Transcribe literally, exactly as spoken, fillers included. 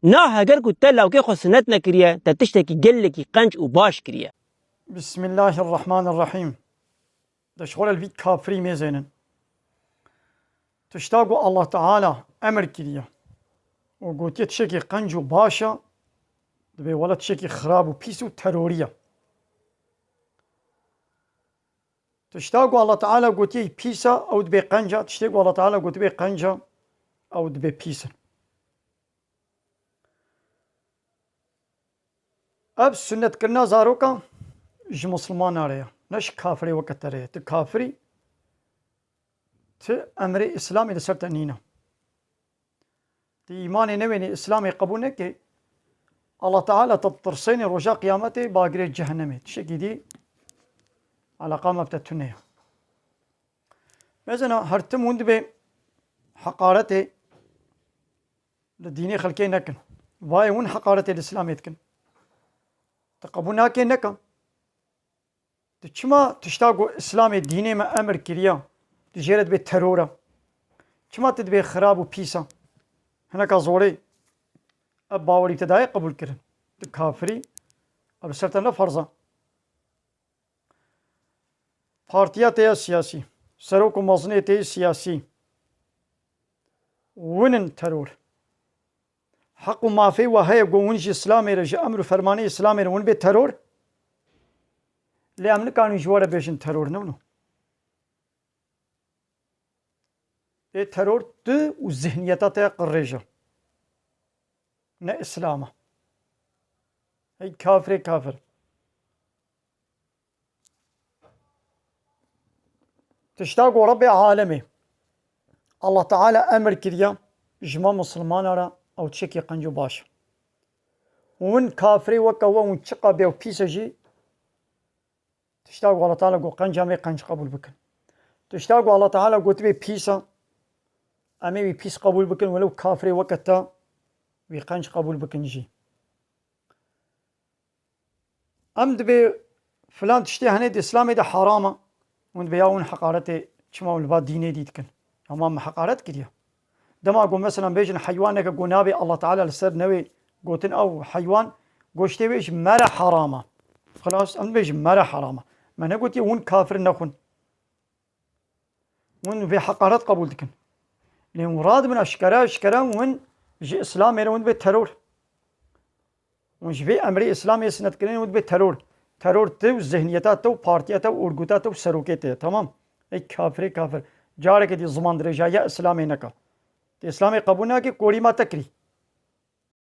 Na heger ku te lawkê xwe sinet nekiriye, te tiştekî gelekî qenc û baş kiriye. Bismillahirrahmanirrahîm. De ji xwe re li vî kafirî mêzênin. Tişta ku Allah Teala emir kiriye û gotiye tiştekî qenc û baş e, dibê wele tiştekî xirab û pîs û terorî ye. Tişta ku Allah Teala gotiye pîs e, ew dibê qenc e, tiştê ku Allah Teala gotibe qenc e, ew dibê pîs in. Ev sunnetkirina zaroka ji misilmana re ye, ne ji kafirê weke te re ye. Tu kafirî, tu emrê Îslamê li ser te nîne. Tu îmanê newênî, Îslamê qebûl nekê, Allah Teala te ditirsênê roja qiyametê bagirê cehennemê. Tiştekî dî eleqa me bi te tune ye. Mesela her tim hûn dibê heqaretê li dînê xelkê nekin. Vayê hûn heqaretê li Îslamê dikin. Tu qebûl nakê, neke. Tu çima tişta ku Îslamê dînê me emir kiriya, tu jê re dibê teror e? Çima tu dibê xirab û pîs e? Hineka zorê ev bawerî te dayê qebûl kirin. Tu kafirî, ev li ser te ne ferz e. Partiya te ya siyasî, serok û mezinê te yê siyasî, win in teror. Heq û mafê we heye ku hûn ji Îslamê re, ji emr û fermanê Îslamê re hûn bê teror. Lê em nikarin ji we re bêjin teror, ne wilo. Ê teror tu û zihniyeta te ya qirêj e. Ne Îslam e. Hey kafirê kafir. Tişta ku Rebbê alemê, Allah Teala emir kiriya ji me misilmana re, ew tiştekî qenc û baş e. Hûn kafirê weke we, hûn çiqa bê ew pîs e jî, tişta ku Allah Teala got qenc, em ê qenc qebûl bikin. Tişta ku Allah Teala gotibê pîs e, em ê wî pîs qebûl bikin, welew kafirê weke te wî qenc qebûl bikin jî. Em dibê filan tiştê henê di Îslamê de heram e. Hûn dibê ya hûn heqaretê çima hûn li ba dînê dî dikin? Ya ma me heqaret kiriye? Dema ku mesela bêjin heywaneke ku nabê Allah Teala li ser newê gotin ew heywan, goştê wê ji me re heram e. Xilas, em dibêjin me re heram e. Me negotiye hûn kafir nexwin. Hûn vê heqaret qebûl dikin. Lê hûn radibin eşkere eşkere hûn ji Îslamê re hûn dibê teror. Hûn ji vê emrê Îslamê sinet kirin hûn dibê teror. Teror te û zihniyeta te û partiya te û orguta te û serokê te ye. Temam. Ey kafirê kafir. Careke dî ziman dirêjahiya Îslamê neke. Te Îslamê qebûl nake, korîma te kirî.